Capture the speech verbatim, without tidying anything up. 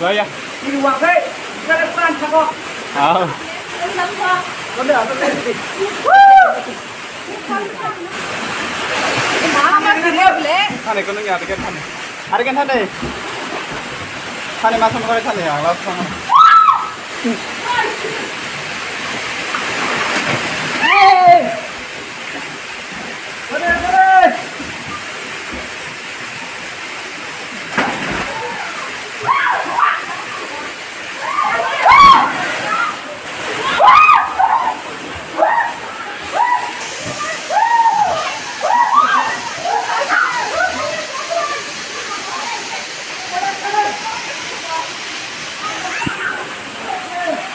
Loya. Aw. Thani kono ya, thani. Ari kan thani. Thani masuk kore thani ya, langsung.